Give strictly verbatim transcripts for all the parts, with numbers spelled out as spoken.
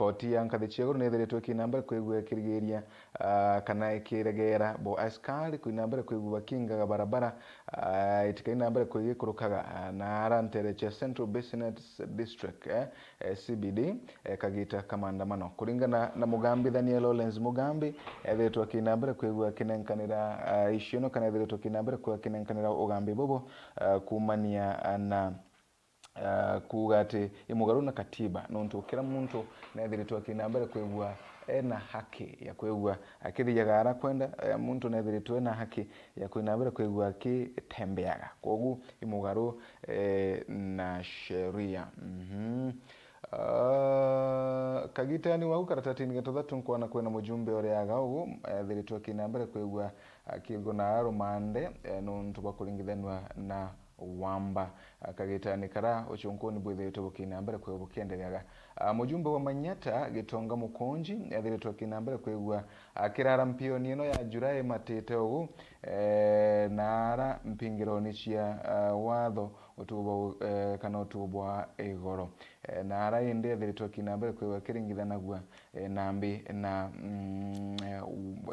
Koti ya nkathi cia iguru ni ithiritwe ikiina mbere kwigua ikirigiria, ah, kana ikiregera bo askari kuina mbere kwigua bakingaga barabara, ah, itikaina mbere kwigikurukaga, ah, na ara ntere cia Central Business District, eh, eh, C B D, eh, kagita ka maandamano. Kuringana na mugambithania Lawrence Mugambi, ethiritwe akiina mbere kwigua akinenkanira, ah, iciono, kana ethiritwe akiina mbere kwigua akinenkanira ugambi bubu, ah, kuumania, ah, na ah, kuuga ati i mugaru na katiba, nontu kira muntu neethiritwe akiina mbere kwigua ena haki ya kwigua akithiaga ara kwenda, eh, muntu neethiritwe ena haki ya kuina mbere kwigua akitembeaga. Kwogu i mugaru, eh, na sheria. Mhm. Ah, kagitani wau karatatini gatuthatu nkwona kwina mujumbe uria aga ugu, ethiritwe akiina mbere kwigua akiguna rumande, eh, nontu bwa kuringithanua na wamba. Ah, kagitani kara ucunkuni bwithiritwe bukiina mbere kwigua bukiendereaga. Ah, mujumbe wa Manyata, Gitonga Mukunji, ethiritwe akiina mbere kwigua akirara mpioni ino ya Julai matite ugu, eh, na ara mpingironi cia, ah, watho utubo, eh, kana utubo bwa igoro. Eh, na ara indi ethiritwe akiina mbere kwigua akiringithanagua, eh, nambi na, mm, eh, u-,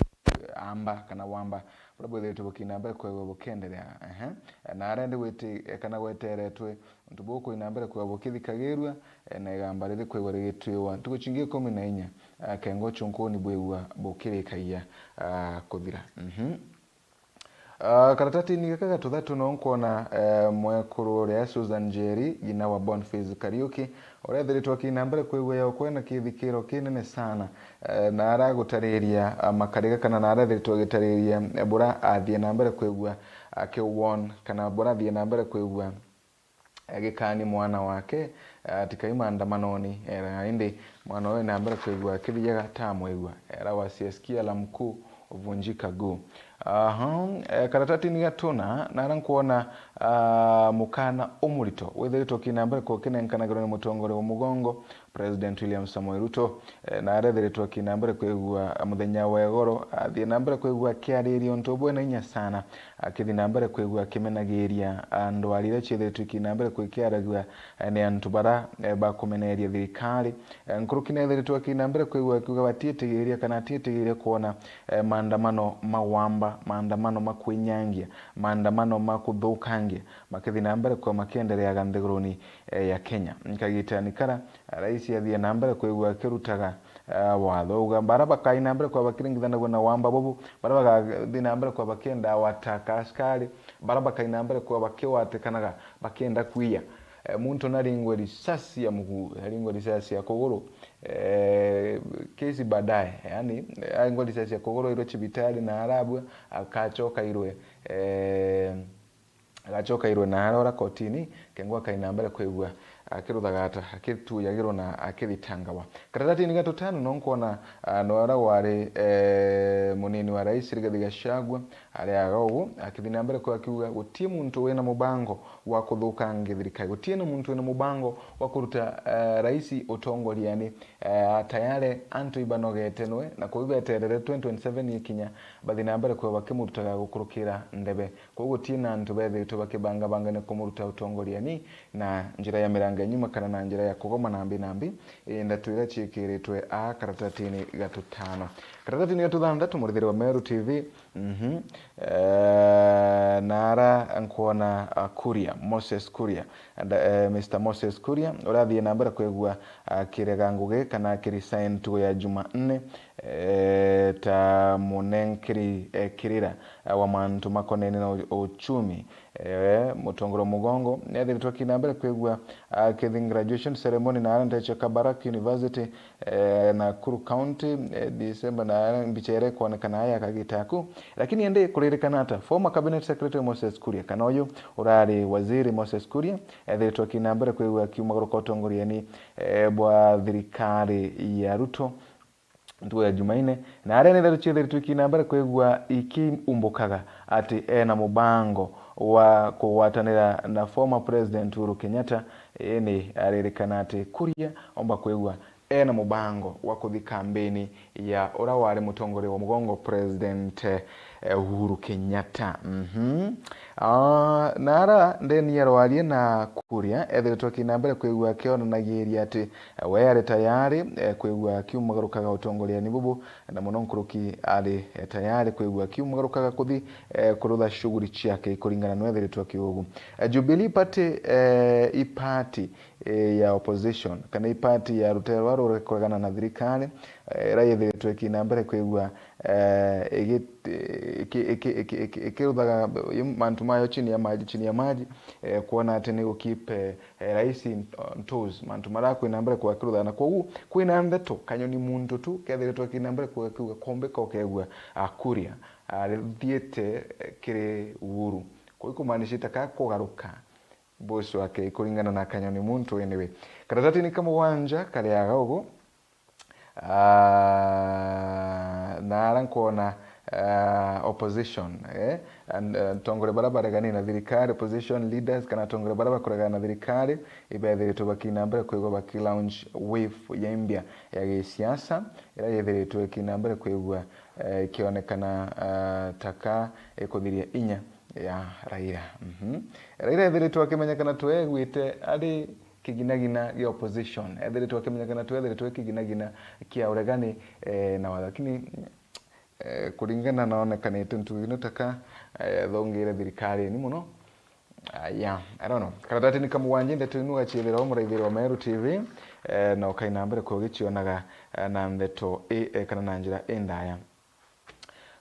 amba kana wamba buria bwithiritwe bukiina mbere kwigua bukienderea. Ehe. Na ara indi gwiti-, eh, kana gweteretwe untu bukuina mbere kwigua bukithikagirua, eh, na igamba riri kwigua rigitwiwa ntuku cingi ikumi na inya, ah, kenga ucunkuni bwigua bukirikagia, ah, kuthira. Mhm. Ah, karatatini gaka gatuthatu no nkwona, eh, mwekuru uria Susan Njeri, ng'ina wa Boniface Kariuki, uria ethiritwe akiina mbere kwigua ya ukwena kithikiro kinene sana, eh, na aragutariria, ah, makariga kana na arethiritwe agitariria, eh, bura athie na mbere kwigua akiwon kana bura athie na mbere kwigua agikani mwana wake, eh, atikai maandamanoni, eh, na indi mwana uyu na mbere kwigua akithiaga tamwigua, era wasiyasikia la mkuu huvunjika guu. Aha, eh, karatatini gatuna, nara nkwona, ah, mukana umurito withiritwe ukiina mbere kukinenkanagirwa ni mutongoria wa mugongo, President William Samoei Ruto, eh, na arethiritwe akiina mbere kwigua muthenya wa igoro, athie na mbere kwigua akiariria untu bwena inya sana, akithie na mbere kwigua akimenagiria ndwari iria ciithiritwe ikiina mbere kwikiaragua, eh, ni antu bara, eh, bakumeneria thirikari. Eh, nkuruki neethiritwe akiina mbere kwigua akiuga batiitigiria kana atiitigiria kwona, eh, maandamano ma wamba, maandamano ma kwinyangia, maandamano ma kuthukangia, makithie na mbere kwa makiendereaga nthiguruni, eh, ya Kenya. Kagitani kara, rais athie na mbere kwigua akirutaga, eh, watho, auga bara bakaina mbere kwa bakiringithanagua na wamba bubu, bara bagathie na mbere kwa bakienda wataka askari, bara bakaina mbere kwa bakiwatikanaga bakienda kwiya. Eh, muntu naringwe risasi ya mugu, aringwe risasi ya kuguru, eh, kesi baadaye, yani, eh, aringwe risasi ya kuguru irwe cibitari na arabua, akacoka irwe, eh, agacoka irwe na arora kotini, kengwa akaina mbere kwigua akiruthagata, akituyagirwo na akithitangawa. Karatatini gatutano no nkwona, ah, no ara wari, eh, munini wa rais Rigathi Gachagua, ari aga ugu, akithie na mbere kwa akiuga gutie muntu wina mubango wa kuthukangia thirikari, gutie na muntu wina mubango wa kuruta, eh, rais utongoriani, eh, tayari antu ibanogete nwe, na kuu beterere twenty twenty-seven ikinya, bathie na mbere kwa bakimurutaga gukurukira ndebe. Kwoguo guti na antu bethiritwe bakibangabangania kumuruta utongoriani na njira ya miranga ya nyuma kana na njira ya kugoma nambi nambi, i ndeto iria ciikiritwe aa karatatini gatutano. Karatatini gatuthanthatu, murithiri wa Meru T V, mhm, eh, na ara nkwona, ah, Kuria, Moses Kuria, and, eh, Mister Moses Kuria, uria athie na mbere kwigua akirega ngugi kana akiresign ntuku ya Jumanne, eh, ta munenkeri, eh, kirira, eh, wa mantu makonene na u-, uchumi. Eh, mutongoria mugongo niathiritwe akina mbere kwigua akithie graduation ceremony na ara nteche Kabarak University, eh, Nakuru County, eh, December, na ara mbicha iria ikwonekana aya akagita aku. Lakini indi kuririkana ata, former cabinet secretary Moses Kuria, kana uyu urari waziri Moses Kuria, ethiritwe akina mbere kwigua akiumagaruka utongoriani, eh, bwa thirikari ya Ruto ntuku ya Jumaine, na aria ni tharu ciethiritwe ikina mbere kwigua ikiumbukaga ati ena mubango wa kugwatanira na former president Uhuru Kenyatta. Indi aririkana ati Kuria omba kwigua ena mubango wa kuthi kambeni ya uria wari mutongoria wa mugongo, President, eh, Uhuru Kenyatta. Mhm. Ah, na ara ndeni ya rwarie na Kuria ethiritwe akina mbere kwigua akionanagiria ati, eh, we ari tayari, eh, kwigua akiumagarukaga utongoriani bubu, na muno nkuruki ari, eh, tayari kwigua akiumagarukaga kuthi, eh, kurutha shughuli ciake ikuringana na ethiritwe akiuga ugu. Eh, Jubilee Party, eh, i party, eh, ya opposition, kana i party ya rutere rwa ruria rukuregana na thirikari, eh, iria yethiritwe ikina mbere kwigua, eh, igi-, iki-, iki-, iki-, iki-, ikiruthaga mantu mayo chini ya maji, chini ya maji, eh, kuona ati ni gukeep, eh, eh, rais in, on toes, mantu maria kwina mbere kwakiruthaga. Na kwogu kwina ndeto, kanyoni muntu tu kethiritwe kina mbere kwa kiuga kombika ukegua akuria, ah, rithiite, eh, kiri Uhuru. Kuu ikumaanishite ka kugaruka boss wake ikuringana na kanyoni muntu. Anyway, karatatini ka mugwanja kariaga ugu, ah, na ara nkwona, ah, opposition, eh, and, eh, atongoria baria baregani na thirikari, opposition leaders, kana atongoria baria bakuregana na thirikari, ibethiritwe bakina mbere kwigua baki launch wave ya imbia ya gisiasa, iria yethiritwe ikina mbere kwigua, eh, ikionekana, ah, taka ikuthiria inya ya Raila. Mhm. Raila ethiritwe akimenyekana twegwite ari kiginagina gia opposition. Ethiritwe akimenyekana tu ethiritwe kiginagina kia uregani, eh, na watho. Lakini, eh, kuringana na onekanite ntugi ino taka, eh, thongire thirikarini muno. Ah, yeah, I don't know. Karatatini ka mugwanja ndeto inu gachiethirwa muraithiri wa Meru T V, eh, na ukaina mbere kugichionaga, eh, na ndeto i, eh, kana na njira indaya.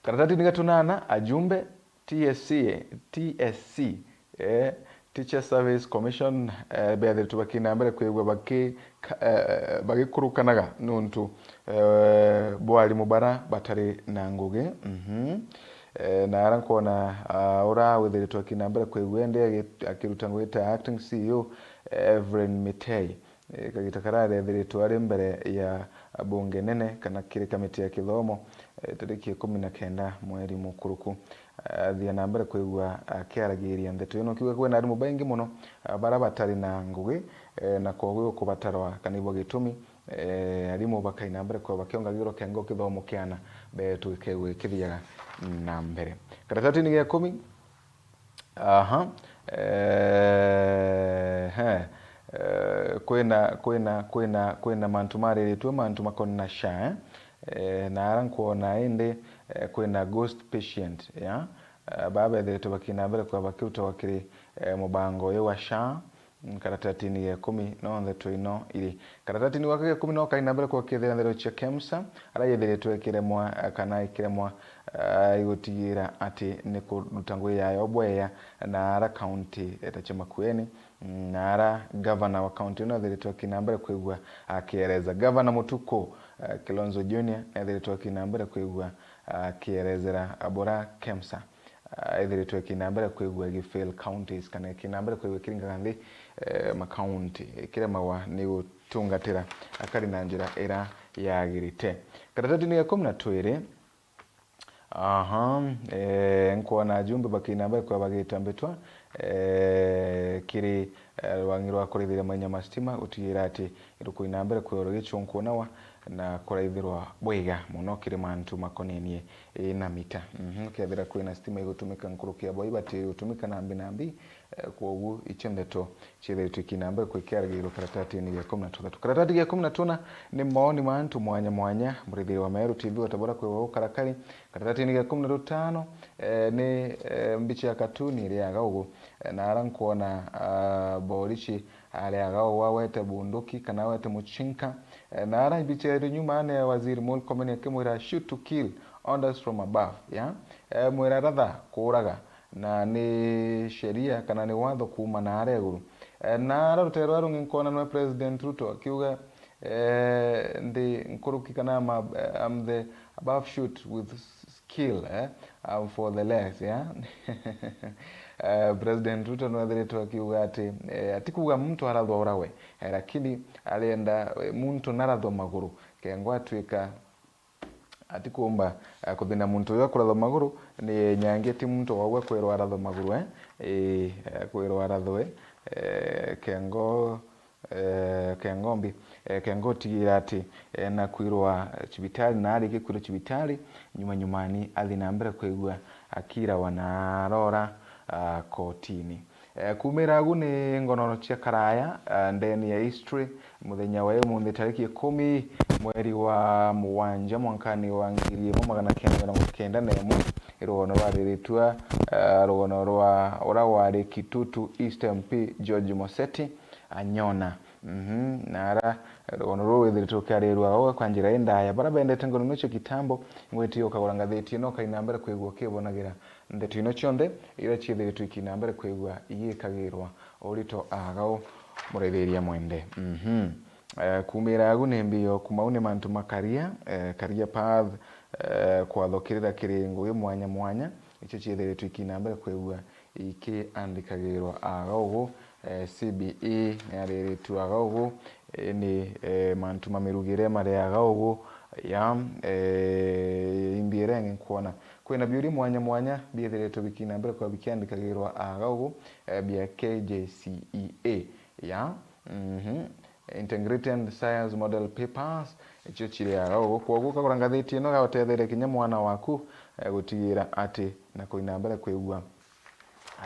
Karatatini ga tunana, ajumbe, T S C, T S C, eh, Teacher Service Commission, eh, bethiritwe bakina mbere kwigua baki-, ka-, eh, bagikurukanaga nuntu, eh, bwa arimu bara batari na ngugi. Mhm. Eh, na ara nkwona, ah, ura withiritwe akina mbere kwigua ende agi-, akiruta ngugi ta acting C E O, eh, Evelyn Mitei. Eh, kagita karia arethiritwe ari mbere ya bunge nene kana kiri kamiti ya kithomo, eh, tariki ikumi na kenda mweri mukuruku. Eh, athia na mbere kwigua akiaragiria ndeto ino, kiuga kwina arimu baingi muno, ah, baria batari na ngugi, eh, na kwoguo kubatarwa kana ibwa gitumi, eh, arimu bakaina mbere kwigua bakiongagirwa kengo kithomo kiana betwe kegwe kithiaga na mbere. Karatatini gia ikumi, Aha. Eh, he. Eh, kwina, kwina, kwina, kwina mantu mariritwe, mantu makoni na SHA, eh? Eh, na ara nkwona indi, eh, kwina ghost patient, ya? Eh, baa bethiritwe bakina mbere kwa bakiruta wakiri, eh, mubango uyu wa SHA, mm, karatatini ga ikumi, no ndeto ino iri. Karatatini gaka ga ikumi no kaina mbere kwa kethira ndeto cia KEMSA, ara yethiritwe ikiremwa, eh, kana ikiremwa, eh, igutigira ati ni kuruta ngugi yayo bwega na ara kaunti eta cia Makueni, mm, na ara gavana wa kaunti ino ethiritwe akina mbere kwigua akiereza. Gavana Mutuku, eh, Kilonzo Junior, ethiritwe akina mbere kwigua akierezera bura KEMSA, ah, ethiritwe ikina mbere kwigua igi fail counties, kana ikina mbere kwigua ikiringaga nthi, eh, makaunti, ikiremagwa ni gutungatira akari na njira ira yagirite. Karatatini ga ikumi na twiri, aha, eh, nkwona ajumbe bakina mbere kwa bagita mbitwa, eh, kiri, eh, rwangi rwa kurithiria mainya ma stima, gutigira ati irukuina mbere kwirwa gichunkunawa na kuraithirwa bwega muno kiri mantu makonenie, eh, na mita. Mhm, kethira kwina stima igutumika nkuruki ya bwa ibati igutumika nambi nambi, eh, kwogu icio ndeto ciethiritwe ikina mbere kwikiaragirwa karatatini ga ikumi na tuthatu. Karatati ga ikumi na tuna ni maoni ma antu mwanya mwanya, murithiri wa Meru T V watabora kwigwa gukarakari. Karatatini ga ikumi na tutano, eh, ni, eh, mbicha ya katuni iriaga ugu, eh, na ara nkwona, ah, borichi ariaga ugu awete bunduki kana awete muchinka. Eh, na ara mbicha iri nyuma ni ya Waziri Murkomen akimwira, "Shoot to kill, orders from above," ya? Eh, mwira ratha, kuuraga, na ni sheria kana ni watho kuuma na ara iguru. Eh, na ara rutere rwa rungi nkona nwe President Ruto akiuga, eh, ndi nkuruki kana I'm a-, I'm the above shoot with s-, skill, eh, I'm for the less, yeah? Eh, President Ruto nwethiritwe akiuga ati, eh, atikuuga muntu arathwa urawe, eh, lakini arenda, eh, muntu narathwa maguru, kengwa atwika atikumba, eh, kuthina muntu uyu akurathwa maguru, ni nyangi ti muntu wagwa kwirwa arathwa maguru, eh? Ii, eh, kwirwa arathwe, eh, kengo eh, Kengombi, eh, Kengo utigira ati, eh, nakwirwa cibitari, na arikia kwirwa cibitari, nyuma nyumani athi na mbere kwigua akirawa na arora, ah, kotini. Eh, kumira agu ni ngonoro cia karaya, ah, ndeni ya history, muthenya wa umunthi tariki ikumi mweri wa mugwanja mwankani wa ngiri imwe magana kenda mirongo kenda na imwe, rugono rwariritwa, eh, rugono rwa ura wari Kitutu East M P George Moseti Anyona. Mhm, na ara rugono ruu rwithiritwe rukiarirua o kwa njira indaya. Bara bendete ngono icio kitambo, ngwiti ukagura ngathiti ino, ukaina mbere kwigua ukibonagira ndeto ino cionthe iria ciithiritwe ikina mbere kwigua igikagirwa urito agau, murithiria mwende. Mhm. Eh, kumira agu ni mbio, kuma u ni mantu ma career, eh, career path, eh, kwathukirira kiri ngugi mwanya mwanya, icio ciithiritwe ikina mbere kwigua ikiandikagirwa agaugu, eh, C B E niariritwe agaugu, eh, ni, eh, mantu ma mirugire mari agaugu, ya, eh, imbi iria ingi nkwona. Kwina biuria mwanya mwanya biithiritwe bikina mbere kwa bikiandikagirwa agaugu, eh, bia K J C E A, ya, mhm. Integrated Science Model Papers, icio ciri agaugu. Kwoguo ukagura ngathiti ino, gagutetheria kinya mwana waku, eh, gutigira ati na kuina mbere kwigua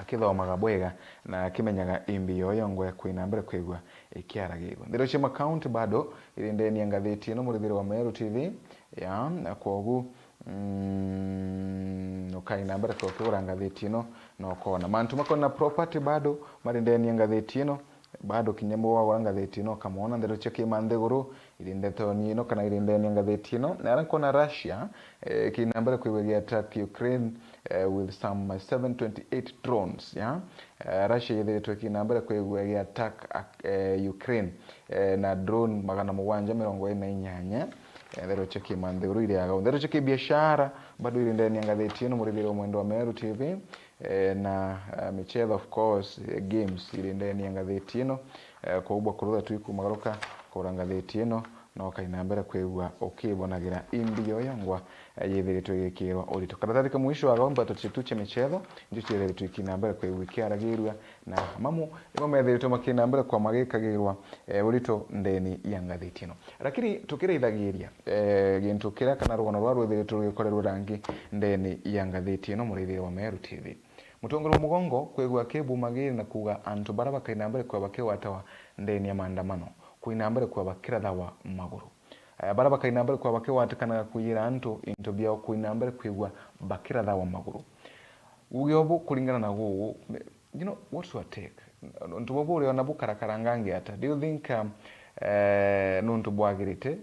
akithomaga bwega na akimenyaga imbi yoyo ngwe kuina mbere kwigua ikiaragirwa. Ndeto cia makaunti bado iri ndeni ya ngathiti ino, murithiri wa Meru T V, ya, na kwoguo, mm, ukaina mbere kwa ukigura ngathiti ino na ukona. Mantu makona property bado mari ndeni ya ngathiti ino, bado kinya mbu wagura ngathiti ino ukamwona. Ndeto cia kimanthiguru iri ndetoni ino kana iri ndeni ya ngathiti ino. Na ara nkona Russia, eh, ikina mbere kwigua igi attack Ukraine, eh, with some seven twenty-eight drones, ya. Eh, Russia ithiritwe ikina mbere kwigua igi attack, eh, Ukraine, eh, na drone magana mugwanja mirongo iri na inyanya. Eh, ndeto cia kimanthiguru iri agau. Ndeto cia kibiashara bado iri ndeni ya ngathiti ino, murithiri wa mwendo wa Meru T V. Eh, na, eh, michetho, of course, eh, games iri ndeni ya ngathiti ino. Eh, kwoguo kurutha tu ikumagaruka kugura ngathiti ino, na ukaina mbere kwigua ukibonagira imbi yoyo ngwa, eh, yithiritwe igikirwa urito. Karatathi ka mwisho agau, mbato cietu cia michetho, njo ciithiritwe ikina mbere kwigua ikiaragirua, na mamu nimo methiritwe makina mbere kwa magikagirwa, eh, urito ndeni ya ngathiti ino. Lakini tukirithagiria, eh, gintu kiria kana rugono rwa rwithiritwe rugikorerwa rangi ndeni ya ngathiti ino, murithiri wa Meru T V. Mutongoria wa mugongo kwigua akibumagiri na kuuga antu bara bakaina mbere kwa bakigwatawa ndeni ya maandamano, kuina mbere kwa bakirathawa maguru. Eh, bara bakaina mbere kwa bakiwatikanaga kuyira antu into biao, kuina mbere kwigua bakirathawa maguru. Uge obu kuringana na gugu, you know, what's your take? Untu bubu uriona bukarakaranga angi ata? Do you think, um, eh, nuntu bwagirite?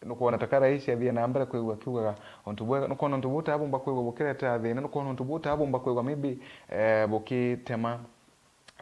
Nukwona ta ka rais athie na mbere kwigua akiugaga untu bwega, nukwona untu buu utabumba kwigua bukiretea thina, nukwona untu buu utabumba kwigua maybe, eh, bukitema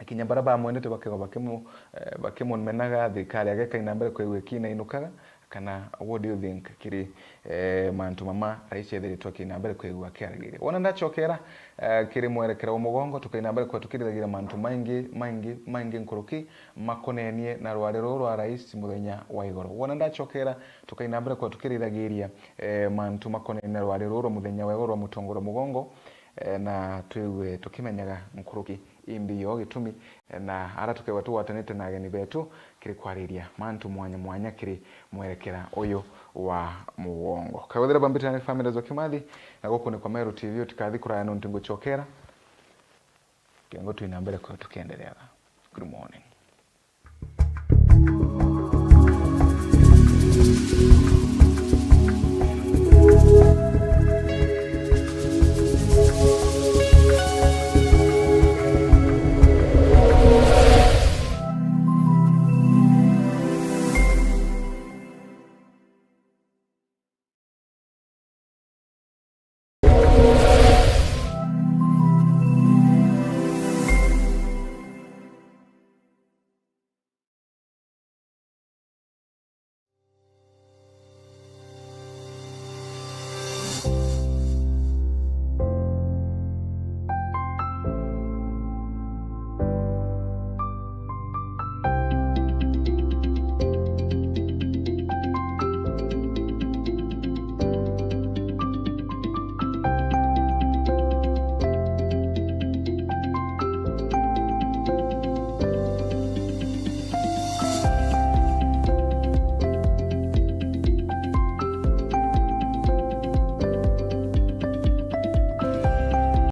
kinya bara bamwendete bakigwa bakimu-, eh, bakimumenaga, thirikari yake ikaina mbere kwigua ikinainukaga, kana what do you think kiri, eh, mantu mama rais ethiritwe akina mbere kwigua akiaragiria? Wona ndachokera, eh, kiri mwerekera wa mugongo, tukaina mbere kwa tukirithagira mantu maingi, maingi, maingi nkuruki makonenie na rwari ruru rwa rais muthenya wa igoro. Wona ndachokera, tukaina mbere kwa tukirithagiria, eh, mantu makonenie na rwari ruru rwa muthenya wa igoro rwa mutongoria mugongo, eh, na twigue tukimenyaga nkuruki imbi yo gitumi, eh, na ara tukegwa tugwatanite na ageni betu kiri kwariria mantu mwanya mwanya kiri mwerekera uyu wa mugongo. Kagwethira bambite na family zo Kimathi, na guku ni kwa Meru T V, utikathi kuraya nuntu nguchokera. Kengo twina mbere kwa tukiendereaga. Good morning.